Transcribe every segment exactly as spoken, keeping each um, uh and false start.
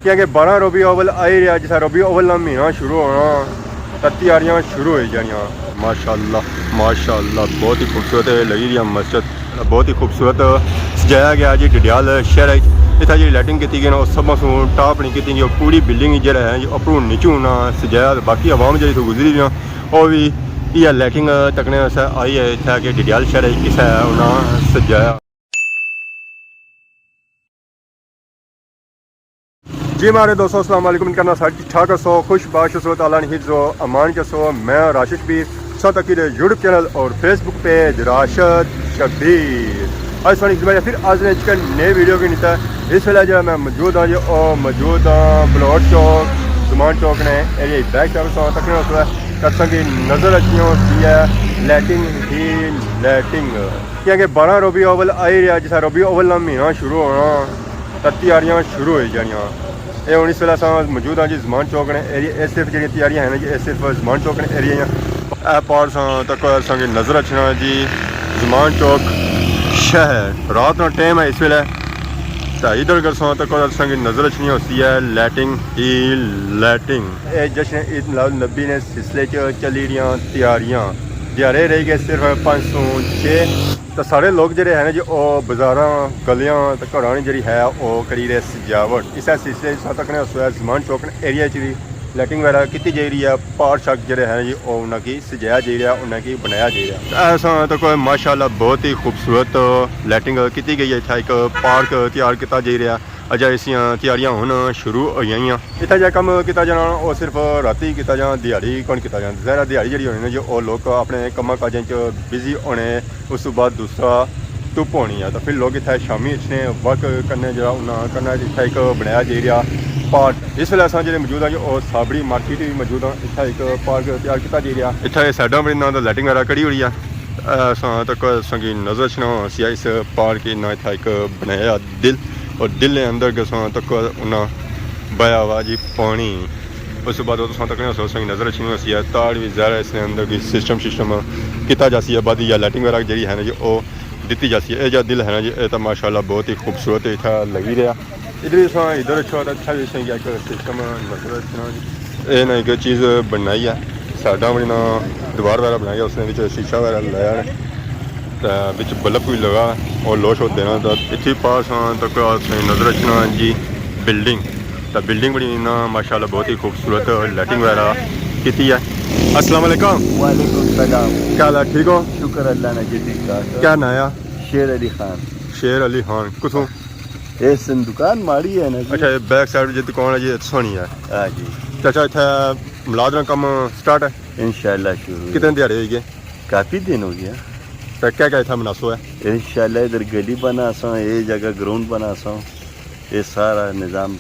کیونکہ بارہ ربیع الاول آئی رہیا، جسا ربیع الاول نا مہینہ شروع ہونا، تاں تیاریاں شروع ہوئی جانیاں۔ ماشاءاللہ، ماشاءاللہ، بہت ہی خوبصورت لگی رہی ہے مسجد، بہت ہی خوبصورت سجایا گیا جی ڈڈیال شہر وچ۔ اتھا جی لائٹنگ کیتی گئی نا، او سب سوں ٹاپ نہیں کیتی گئی، او پوری بلڈنگ جڑا ہے جی اپروں نیچوں نا سجایا، باقی عوام جڑی تو گزری رہی نا، او بھی یہ لائٹنگ تکنے واسطے آئی ہے اتھا کہ ڈڈیال شہر وچ کسا ہے انہاں سجایا۔ جی ماڑے دوستو، السلام علیکم، کرنا سارے ٹھیک ٹھاک ہسو، خوش باش ہسو، تعالیٰ نے حفظ و امان چ ہسو۔ میں راشد شبیر، ساتھ تکی دے یوٹیوب چینل اور فیس بک پیج راشد شبیر۔ اج سانی خدمت پھر آج نے ایک نئے ویڈیو کی نیتا۔ اس ویلے جو میں موجود ہاں، جو او موجود ہاں بلوٹ چوک، زمان چوک نے ایریا بیک سائیڈ سو تکنے ہسو ہے، تساں کی نظر اچھنی ہوسی ہے لائٹنگ ہی لائٹنگ۔ کیونکہ بارہ ربیع الاول آئی رہیا، جسا ربیع الاول نا مہینہ شروع ہونا، تاں تیاریاں شروع ہوئی جانیاں۔ اے ہن اس ویلے اساں موجود ہاں جی زمان چوک نے ایریا، اے صرف جڑیاں تیاریاں ہیں نا جی، اے صرف زمان چوک نے ایریا ہیاں۔ اے پار ساں تک اساں کی نظر اچھنا جی زمان چوک شہر، رات نا ٹائم ہے اس ویلے۔ تاں ادھر اگر ساں تک اساں کی نظر اچھنی ہوسی ہے لائٹنگ ہی لائٹنگ۔ اے جشن عید میلاد النبی نے سلسلے چ چلی رہیاں تیاریاں، دیہاڑے رہی گئے صرف پنج سو چھ۔ تاں سارے لوگ جڑے ہیں نا جی، او بازاراں، گلیاں تے گھراں نی جڑی ہے، او کری رہے سجاوٹ۔ اسے سلسلے چ تکنے ہسو ہے زمان چوک ایریا چ بھی لائٹنگ وغیرہ کیتی جائی رہی ہے، پارک شارک جڑے ہیں نا جی، او انہاں کی سجایا جائی رہا، انہاں کی بنایا جائی رہا۔ ایسا تک ماشاءاللہ بہت ہی خوبصورت لائٹنگ کیتی گئی ہے، اتھا ایک پارک تیار کیتا جائی رہا۔ اجا اس دیاں تیاریاں ہن شروع ہوئی گئیاں۔ اتھا جا کم کیتا جانا، او صرف راتی کیتا جانا، دیہاڑی کون کیتا جانا۔ ظاہر ہے دیہاڑی جڑی ہونی نا جی، او لوگ اپنے کماں کاجاں چ بزی ہونے، اس تو بعد دوسرا دھپ ہونی ہے، تو پھر لوگ اتھا شامی اچھنے، واک کرنے جڑا انہاں کرنا، اتھا ایک بنایا جائی رہیا پارک۔ اس ویلے اساں جڑے موجود ہاں جی، او سابڑی مارکیٹ وچ موجود ہاں، اتھا ایک پارک تیار کیتا جائی رہیا۔ اتھا اے سائیڈاں پر انہاں دا لائٹنگ وغیرہ کری ہوئی ہے۔ اساں تک اساں کی نظر اچھنا ہوسی اس پارک نا، اتھا ایک بنایا دل، اور دل نے اندر گساں تک انہاں بایا ہوا جی پانی۔ اس بعد تساں تکنے ہو اساں کی نظر اچھنی ہوسی ہے تار بھی ظاہر ہے اس نے اندر بھی سسٹم سسٹم کیتا جاسی ہے، بعد یا لائٹنگ وغیرہ جڑی ہے نا جی، او دتی جاسی ہے۔ اے جا دل ہے نا جی، اے تاں ماشاءاللہ بہت ہی خوبصورت اتھا لگی رہیا۔ ادھر اساں ادھر اچھو تاں اتھا بھی اساں کی ایک سسٹم نظر اچھنا جی۔ اے نا ایک چیز بنائی ہے، سائیڈاں وچ نا دیوار وغیرہ بنائی ہے، اس نے وچ شیشہ وغیرہ لایا ہے، تے وچ بلب بھی لگا، اور لو شو دینا۔ تاں اتھی پاس آن تک اساں نظر اچھنا جی بلڈنگ، تے بلڈنگ بڑی نا ماشاءاللہ بہت ہی خوبصورت لائٹنگ وغیرہ کیتی ہے۔ السلام علیکم۔ وعلیکم السلام۔ کیا حال ہے؟ ٹھیک ہو؟ شکر اللہ نا جی، ٹھیک ٹھاک۔ کیا ناں ہے؟ شیر علی خان۔ شیر علی خان، کتھوں؟ اے سن دکان ماڑی ہے نا جی۔ اچھا، اے بیک سائیڈ جی دکان ہے جی، اتھوں ہی ہے۔ ہاں جی۔ چاچا، اتھا میلاد نا کم سٹارٹ ہے؟ انشاءاللہ شروع ہے۔ کتنے دیہاڑے ہوئی گئے؟ کافی دن ہو گیا۔ تے کیا کیا اتھا مناسو ہے؟ انشاءاللہ ادھر گلی بنا ساں، اے جگہ گراؤنڈ بنا ساں، اے سارا نظام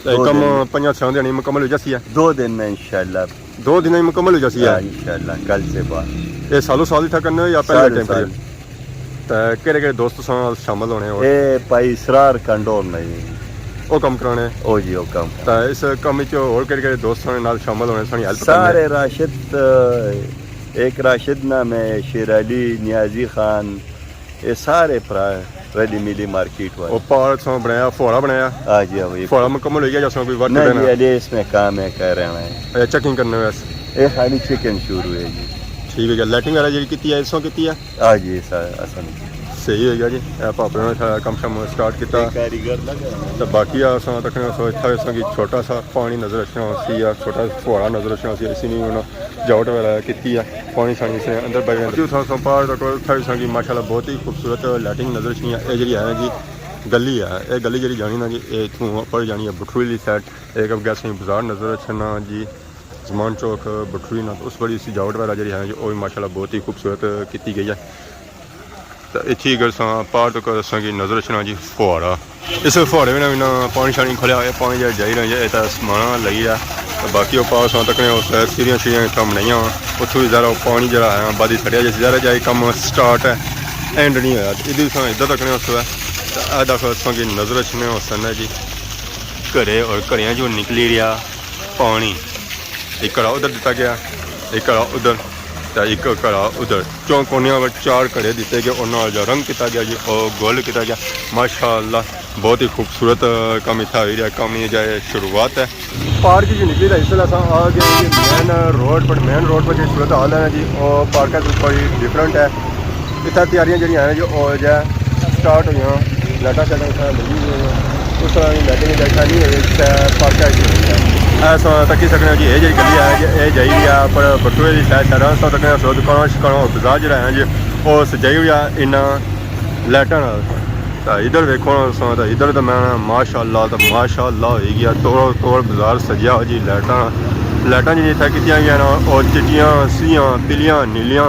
تے دو کم دن۔ پنجاں چھاں دیہاڑیاں مکمل ہو جاسی ہے؟ دو دن میں انشاءاللہ۔ دو دن میں مکمل ہو جاسی ہے؟ ہاں، انشاءاللہ، کل سے بعد۔ اے سالوں سال اتھا کرنے ہو یا پہلے سالوں ٹائم سال۔ کریے؟ تے کہڑے کہڑے دوست تساں شامل ہونے ہو؟ اے بھائی اسرار کنڈور نہیں۔ او کم کرانے؟ او جی، او کم۔ تے اس کم وچ اور کہڑے کہڑے دوست سانے نال شامل ہونے، ساڑی ہیلپ کرنے؟ سارے راشد، ایک راشد نام ہے، شیر علی، نیازی خان، اے سارے بھرا رلی ملی مارکیٹ والے۔ او پارک ساں بنایا، فوارہ بنایا؟ ہاں جی، ہاں جی۔ فوارہ مکمل ہوئی گیا یا اس میں کوئی ورک نہیں کرنا؟ جی، علی اس میں کام ہے، کر رہا ہے۔ اے چیکنگ کرنے ویسے؟ اے خالی چیکنگ شروع ہے جی۔ ٹھیک ہے جی، لائٹنگ وغیرہ جی کیتی ہے، اس میں کیتی ہے؟ ہاں جی، سا-، اساں نے۔ صحیح ہوئی گیا جی، اے پاپڑے نے سارا کم شم سٹارٹ کیتا۔ اے کاریگر لگا ہے۔ تے باقی اساں تکنے سو اتھا اساں کی چھوٹا سا پانی نظر اچھنا سی یا چھوٹا سا فوارہ نظر اچھنا سی، اسی نے انہاں جاوٹ وغیرہ کیتی ہے، پانی شانی سے اندر بڑھ جاندے۔ اتھا سو پار تک اتھا اساں کی ماشاءاللہ بہت ہی خوبصورت لائٹنگ نظر اچھنی ہے۔ اے جڑی ہے نا جی گلی ہے، اے گلی جڑی جانی نا جی، اے اتھوں اپر جانی ہے بٹھوئی والی سائیڈ۔ اے اگے اساں کی بازار نظر اچھنا جی، زمان چوک بٹھوئی نا، اس بڑی سجاوٹ وغیرہ جڑی ہے نا جی، او بھی ماشاءاللہ بہت ہی خوبصورت کیتی گئی ہے۔ تے اتھی اگر اساں پار تک اساں کی نظر اچھنا جی فوارہ۔ اس فوارے وچ نا پانی شانی کھلیا ہویا، پانی جیہڑا جائی رہیا ہے، اے تاں سمانا لگی رہیا۔ تے باقی او پار اساں تکنے اس سیڑھیاں شیڑھیاں اتھاں بنائیاں ہوئیاں، اتھوں وی ذرا او پانی جیہڑا ہے، بعد ہی سٹیا جاسی، ذرا جائی کم سٹارٹ ہے، اینڈ نہیں ہویا۔ ادھر اساں ادھر تکنے اس ویلے، تے اے دکھو اساں کی نظر اچھنے ہوسن جی، گھرے اور گھریاں چوں نکلی رہیا پانی۔ ایک گھڑا ادھر دتا گیا، ایک گھڑا ادھر، تے ایک گھڑا ادھر۔ چون کونیاں پر چار گھڑے دتے گئے، اور نال جو رنگ کیتا گیا جی، او گول کیتا گیا۔ ماشاءاللہ، بہت ہی خوبصورت کم اتھا ہوئی رہیا، کم یہ جائے شروعات ہے۔ پارک جو نکلی تھا، اس ویلے اساں آ گئے جی مین روڈ پر۔ مین روڈ پر جو صورت حال ہے نا جی، وہ پارک سے تھوڑی ڈفرنٹ ہے۔ اتھا تیاریاں جڑیاں ہیں جو وہ جائے سٹارٹ ہوئی ہیں، لائٹاں شائٹاں اتھا لگی ہوئی ہیں۔ اس طرح کی لائٹنگ جائے اتھا نہیں ہوئی، اتھا پارک ایسی ہوئی ہے۔ ایسا تکی سکنے جی، یہ جی گلی ہے جی، یہ جائی رہی ہے پر بٹوے کی سائڈ سائڈ اساں تکنے سو دکاناں شکاناں اور بازار جڑا ہے جی، وہ سجائی ہوئی ہے انہاں لائٹاں نال۔ تے ادھر ویکھو نا تساں، تے ادھر تے میں ماشاءاللہ، تے ماشاءاللہ ہوئی گیا، توڑ توڑ بازار سجیا ہوا جی۔ لائٹاں، لائٹاں جی اتھے کیتیاں گیاں نا، او چٹیاں، سیاں، پیلیاں، نیلیاں،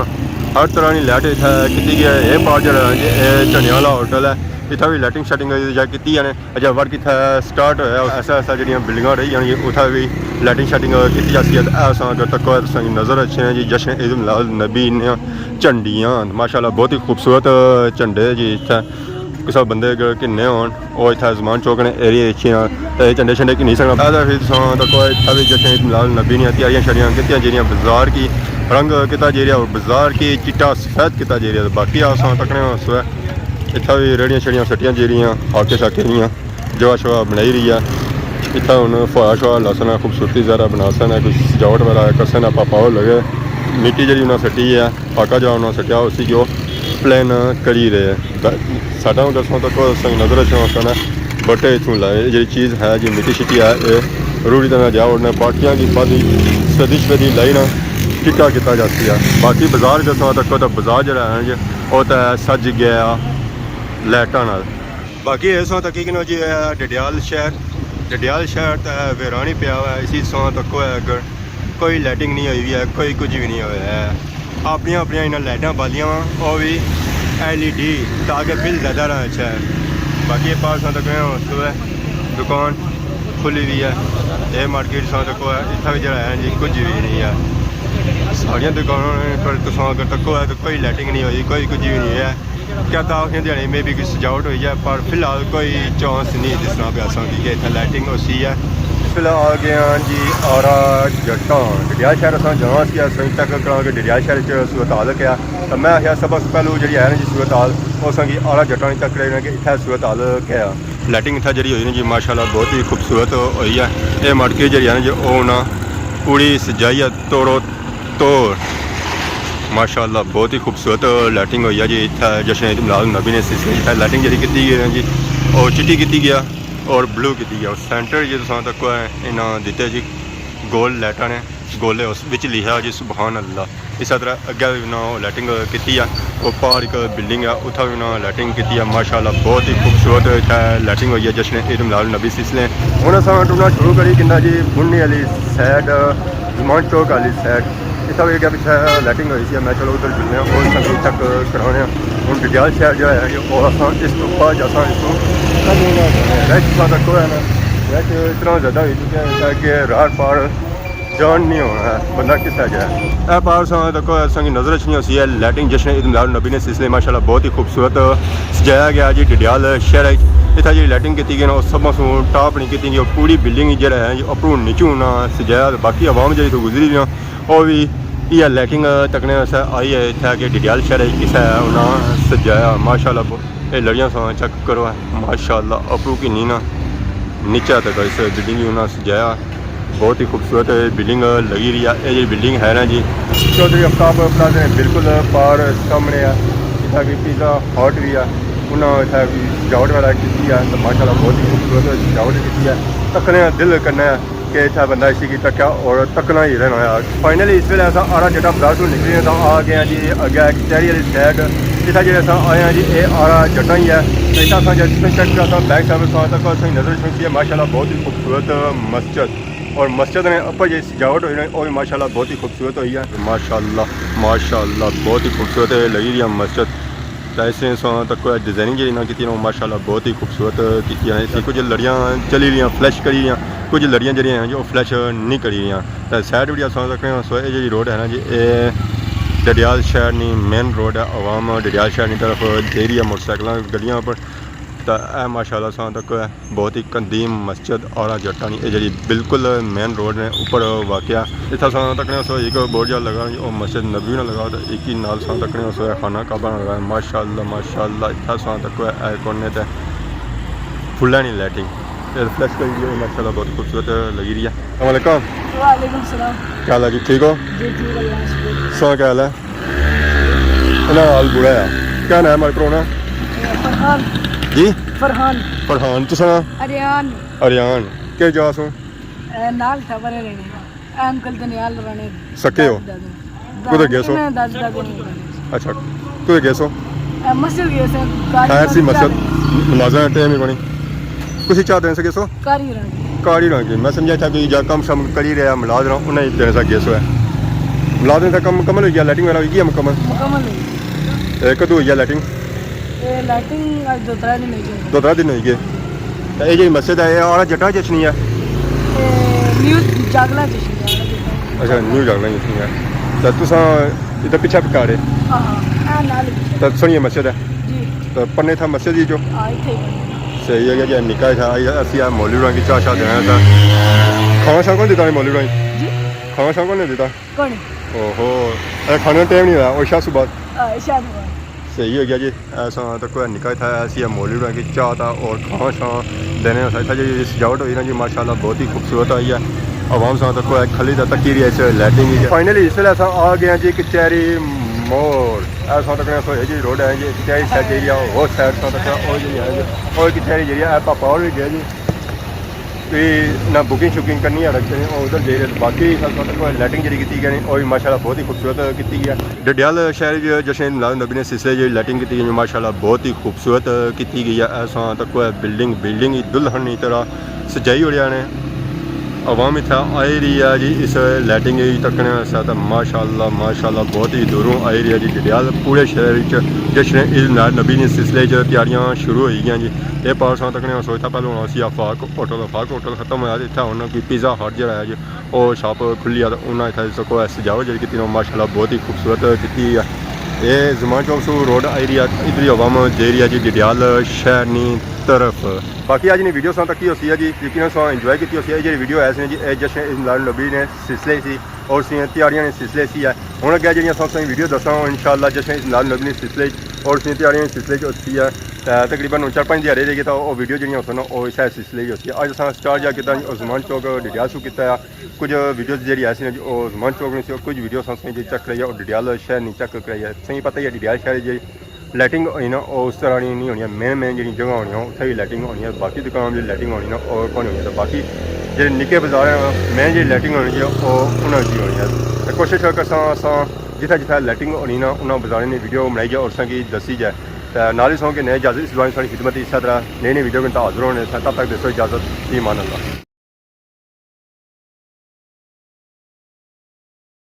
ہر طرح نی لائٹ اتھے کیتی گئی ہے۔ اے پار جڑا ہے جی، اے جھنڈیاں والا ہوٹل ہے، اتھے وی لائٹنگ شائٹنگ جا کیتی ہے نے۔ اجے ورک اتھے سٹارٹ ہویا، ایسا ایسا جڑیاں بلڈنگاں رہی جانیاں، اتھے وی لائٹنگ شائٹنگ کیتی جاسی ہے۔ تے اے اساں اگر تکو تساں کی نظر اچھے ہیں جی، جشن عید میلاد نبی نے جھنڈیاں، ماشاءاللہ بہت ہی خوبصورت جھنڈے جی۔ اتھے کسا بندے اگر گھننے ہون، او اتھا زمان چوک نے ایریے اچ ہی ہاں، تے جھنڈے شنڈے گھنی سکنا۔ بعد پھر تساں تکو اتھا وی جشن عید میلاد النبی نیاں تیاریاں شیاریاں کیتیاں جیڑیاں، بازار کی رنگ کیتا جیڑا، اور بازار کی چٹا سفید کیتا جیڑا۔ باقی اساں تکنے اس ویلے اتھا وی ریڑیاں شیڑیاں سٹیاں جیڑیاں، آکے شاکے نیاں، جوا شوا بنائی رہی ہے۔ اتھا ہن فویا شویا لاسنا، خوبصورتی ظاہرا بناسنا، کوئی سجاوٹ وغیرہ کرسنا، پاپا او لگے مٹی جیڑی انہاں سٹی ہے۔ پاکا جا انہاں سٹیا، اسی جو پلین کری رہے۔ ب-، ساڈا ہوں دسواں تک سنگ نظر اچھنا ہوتا نا، بٹے اتھوں لائے۔ یہ جڑی چیز ہے جی مٹی شٹی ہے، اے روڑی تے نہ جا اڑنا، باقیاں کی بعد سدی شدی لائی نا، چٹا کیتا جاسی ہے۔ باقی بازار دسواں تک تو بازار جڑا ہے جی، او تے سج گیا لائٹاں نال۔ باقی اس وقت تکی کنو جی، اے ڈڈیال شہر، ڈڈیال شہر تے ویرانی پیا ہوا ہے، اسی سواں تکو ہے اگر کوئی لائٹنگ نہیں ہوئی ہوئی ہے، کوئی کچھ بھی نہیں ہویا ہے۔ اپنیاں اپنیاں انہاں لائٹاں بالیاں وا، او وی ایل ای ڈی، تاکہ بل زیادہ نہ اچھے۔ باقی اے پار سواں تکو ہے، اس ویلے دکان کھلی ہوئی ہے۔ اے مارکیٹ سواں تکو ہے، اتھا وی جڑا ہے جی کچھ بھی نہیں ہے۔ ساریاں دکاناں نے پر تساں اگر تکو ہے تو کوئی لائٹنگ نہیں ہوئی، کوئی کچھ بھی نہیں ہے۔ کیا تھا آخنے دیہاڑے میں بھی کوئی سجاوٹ ہوئی ہے، پر فی الحال کوئی چانس نہیں دسنا پیا اساں کی کہ اتھا لائٹنگ ہوسی ہے۔ فی الحال آ گئے ہاں جی آرا جٹاں۔ ڈڈیال شہر اساں جانا سی، اساں چیک کراں کہ ڈڈیال شہر وچ صورت حال کیا۔ تے میں آخیا سب سے پہلو جڑی ہے نا جی صورت حال، او اساں کی آرا جٹاں نی چیک کرائی نا کہ اتھا صورت حال کیا ہے۔ لائٹنگ اتھا جڑی ہوئی نا جی ماشاءاللہ بہت ہی خوبصورت ہوئی ہے۔ اے مارکیٹ جڑی ہے نا جی او نا پوری سجائی ہے توڑو توڑ۔ ماشاءاللہ بہت ہی خوبصورت لائٹنگ ہوئی ہے جی۔ اتھا جشن عید میلاد النبی نے سلسلے اتھا لائٹنگ جڑی کیتی گئی ہے جی، اور چٹی کیتی گیا اور بلو کیتی گیا۔ اور سینٹر جی تساں تکو ہے انہاں دیتے جی گول لائٹاں نے، گولے اس وچ لکھیا جی سبحان اللہ۔ اس طرح اگے بھی انہاں لائٹنگ کیتی ہے، وہ پار ایک بلڈنگ ہے، اتھا بھی انہاں لائٹنگ کیتی ہے۔ ماشاءاللہ بہت ہی خوبصورت اتھا لائٹنگ ہوئی ہے جشن عید میلاد النبی سلسلے۔ ہن اساں ٹرنا شروع کری کنا جی بنی والی سائیڈ، زمان چوک والی سائیڈ۔ اتھا بھی اگے پچھے لائٹنگ ہوئی سی، میں چلو ادھر جلنے ہاں، اور اساں کی چیک کرانے ہاں۔ ہن ڈڈیال شہر جو ہے، اور اساں اس تو بعد اساں اس کو رش سا تک ہے نا، رش اتنا زیادہ ہوئی چکا ہے کہ رار پار جان نہیں ہونا ہے، بندہ کس طرح جائے۔ اے پار ساں تک اساں کی نظر اچھنی ہوسی ہے، لائٹنگ جشن عید میلاد النبی نے سلسلے ماشاءاللہ بہت ہی خوبصورت سجایا گیا جی ڈڈیال شہر وچ۔ اتھا جی لائٹنگ کیتی گئی نا، او سب سوں ٹاپ نہیں کیتی گئی، او پوری بلڈنگ جڑا ہے جی اپروں نیچوں نہ سجایا، تے باقی عوام جڑی تو گزری رہی نا، او بھی یہ لائٹنگ تکنے واسطے آئی ہے اتھا کہ ڈڈیال شہر وچ کسا ہے انہاں سجایا ماشاءاللہ۔ بہت اے لڑیاں ساں چیک کرو، ماشاءاللہ اپروں کی نینا نیچے تک اس بلڈنگ کی انہاں سجایا۔ بہت ہی خوبصورت بلڈنگ لگی رہی ہے۔ اے جی بلڈنگ ہے نا جی، چودھری آفتاب پلازے نے بالکل پار سامنے ہے۔ اتھا کوئی پیزا ہٹ بھی ہے، انہاں اتھا کوئی سجاوٹ وغیرہ کیتی ہے، تو ماشاءاللہ بہت ہی خوبصورت سجاوٹ کیتی ہے۔ تکنے دل کرنا ہے کہ اتھا بندہ اسی کی تکیا اور تکنا ہی رہنا ہے۔ فائنلی اس ویلے اساں آرا جٹا بازار تو نکلی ہیں، تو آ گئے ہیں جی اگے کچہری والی سائیڈ۔ اتھا جڑے اساں آئے ہیں جی، اے آرا جٹا ہی ہے۔ اتھا اساں جے چیک کرساں بیک سائیڈ، اساں تک اساں نظر اچھنی ہے ماشاءاللہ بہت ہی خوبصورت مسجد، اور مسجد نے اوپر جے سجاوٹ ہوئی نا، او بھی ماشاءاللہ بہت ہی خوبصورت ہوئی ہے۔ ماشاءاللہ، ماشاءاللہ بہت ہی خوبصورت ہے لگی رہی ہے مسجد۔ تے اس نے ساں تک کوئی ڈیزائننگ جڑی نہ کیتی نا، ماشاءاللہ بہت ہی خوبصورت کیتی ہے۔ اس کچھ لڑیاں چلی رہیاں، فلش کری رہیاں، کچھ لڑیاں جڑیاں ہیں جو فلش نہیں کری رہیاں۔ تے سائیڈ ویڈیو ساں تک سو اے جڑی روڈ ہے نا جی، اے ڈڈیال شہر نی مین روڈ ہے، عوام ڈڈیال شہر نی طرف جائی رہی ہے موٹر سائیکلاں گڈیاں پر۔ تے اے ماشاءاللہ ساں تک بہت ہی قدیم مسجد آرا جٹا نی، اے جڑی بالکل مین روڈ نے اوپر واقع۔ اتھا ساں تکنے سو ایک بورڈ جا لگا، او مسجد نبوی نہ لگا، تے ایک ہی نال ساں تکنے سو خانہ کعبہ نہ لگا۔ ماشاءاللہ، ماشاءاللہ، اتھا ساں تک اے کونے تے فل ہے نہیں لائٹنگ۔ یہ فلیش کری دی ہے، ماشاءاللہ بہت خوبصورت لگی رہی ہے۔ السلام علیکم۔ وعلیکم السلام۔ کیا حال ہے جی، ٹھیک ہو؟ جی ٹھیک، اللہ کا شکر۔ سو کیا حال ہے؟ انہاں حال برا ہے۔ کیا نام ہے پرانا؟ فرحان۔ جی؟ فرحان۔ فرحان، تساں؟ اریان۔ اریان۔ کس جا سو؟ اے، نال تھا، پرے رہنے۔ اے انکل دے نیال رہنے۔ سکے ہو؟ دادو۔ کدھر گئے سو؟ انہاں دادو دادو نے۔ اچھا، کدھر گئے سو؟ اے مسجد گئے سے، گاڑی خیر سی پر مسجد، نمازاں ٹائم ہی کونی۔ کسی چاہ دینے سے گئے سو؟ کاری رہنے۔ کاری رہنے۔ میں سمجھا تھا کہ جا کم شم کری رہا، ملاد رہا، انہیں دینے سے گئے سو ہے۔ ملاد نے کم مکمل ہو گیا، لائٹنگ وغیرہ ہو گیا مکمل؟ مکمل ہو گیا۔ اے کدوں ہوئی ہے لائٹنگ؟ اے لائٹنگ اج دو ترے دن ہوئی گئے۔ دو ترے دن ہوئی گئے۔ تے اے جیڑی مسجد ہے، اے آڑا جٹا جشنی ہے؟ اے نیو جاگلا جشنی ہے، آڑا جٹا۔ اچھا، نیو جاگلا جشنی ہے۔ تے تساں ادھر پچھے پکا رہے؟ ہاں، ہاں، اے نال ہی پچھے۔ تے سنی ہے مسجد ہے؟ جی۔ تے پنے تھا مسجد ہی جو؟ ہاں، اتھے ہی پنے۔ صحیح ہے جی، نکا تھا، اسی آ مولوی ہوراں کی چاہ شاہ دینا تھا۔ کھانا شانا کون دیتا ہے مولوی ہوراں کی؟ جی؟ کھانا شانا کون نے دیتا؟ کون؟ اوہو، اے کھانے ٹائم نہیں ہویا، او عشاء صبح؟ ہاں، عشاء صبح۔ صحیح ہو گیا جی۔ ایسا تک کوئی نکا تھا، ایسی ہے مولوی ہوراں کی چاہ تھا اور کھانا شانا دینے ہوتا تھا جی۔ سجاوٹ ہوئی نا جی، ماشاءاللہ بہت ہی خوبصورت آئی ہے۔ عوام سا تک کوئی کھلی تھا تکی رہی ہے، اس لائٹنگ ہی ہے۔ فائنلی اس ویلے اساں آ گئے ہیں جی کچہری موڑ۔ ایسا تک سو ہے جی روڈ ہے جی، کچہری سائیڈ جیڑی ہے، وہ سائیڈ سا تک او جی ہے جی۔ اور کچہری جیڑی ہے، پاپا اور بھی گئے جی۔ کوئی نہ بکنگ شکنگ کرنی ہے رکھتے ہیں، اور ادھر جائی رہے۔ باقی سب سے کوئی لائٹنگ جیڑی کیتی گئی ہے، اور بھی ماشاءاللہ بہت ہی خوبصورت کیتی گئی ہے۔ ڈڈیال شہر وچ جشن میلاد النبی نے سلسلے جیڑی لائٹنگ کیتی گئی ہے، ماشاءاللہ بہت ہی خوبصورت کیتی گئی ہے۔ ایسا تک کوئی بلڈنگ، بلڈنگ ہی دلہن کی طرح سجائی اڑیا نے۔ عوام اتھا آئی رہی ہے جی، اس لائٹنگ کی تکنے واسطے۔ تو ماشاءاللہ، ماشاءاللہ بہت ہی دوروں آئی رہی ہے جی۔ ڈڈیال پورے شہر وچ جشن عید میلاد نبی نے سلسلے چ تیاریاں شروع ہوئی گئیاں جی۔ اے پار ساں تکنے سوچ تھا پہلے ہونا سی آفاق ہوٹل، آفاق ہوٹل ختم ہویا تے اتھا ہن کوئی پیزا ہٹ جیڑا ہے جی، او شاپ کھلی ہے تے انہاں اتھا سکو ہے سجاوٹ جیڑی کیتی نا، ماشاءاللہ بہت ہی خوبصورت کیتی ہے۔ اے زمان چوک سو روڈ آئی رہی ہے، ادھر ہی عوام جائی رہی ہے جی ڈڈیال شہر نی طرف۔ باقی اج نی ویڈیو ساں تکی ہوسی ہے جی، یقیناً ساں انجوائے کیتی ہوسی ہے۔ اے جیڑی ویڈیو ہے اس نے جی، اے جشن عید میلاد النبی نے سلسلے سی اور اس نیاں تیاریاں نے سلسلے سی ہے۔ ہن اگے جیڑیاں ساں تساں ویڈیو دساں انشاءاللہ جشن عید میلاد النبی نے سلسلے اور اس نیاں تیاریاں نے سلسلے چ ہوسی ہے۔ تے تقریباً ہن چار پنج دیہاڑے رہ گئے تاں او ویڈیو جیڑیاں ہوسن او اسے سلسلے وچ ہوسی۔ اج اساں سٹارٹ جا کیتا عثمان چوک ڈڈیال سو کیتا ہے۔ کچھ ویڈیوز جیڑی ایسی نے جو عثمان چوک نے سی، کچھ ویڈیو اساں تساں جی چیک کرائی ہے اور ڈڈیال شہر نی چیک کرائی ہے۔ تساں کی پتہ ہی ہے ڈڈیال شہر جی لائٹنگ ہونی نا، او اس طرح نی نہیں ہونی ہے۔ مین مین جیڑی جگہ ہونی ہے اتھے ہی لائٹنگ ہونی ہے، باقی دکان جی لائٹنگ ہونی نا او کون ہونی ہے۔ باقی جیڑے نکے بازار ہیں مین جی لائٹنگ ہونی ہے او انہاں جی ہونی ہے۔ تے کوشش کرساں اساں جتھے جتھے لائٹنگ ہونی نا انہاں بازاریں نی ویڈیو بنائی جائے اور تساں کی دسی جائے۔ تے نال ہی سو کہ نئے اجازت اس دوران ساری خدمت اسی طرح نئی نئی ویڈیو کے حاضر ہونے سے، تب تک دیسو اجازت، فی امان اللہ۔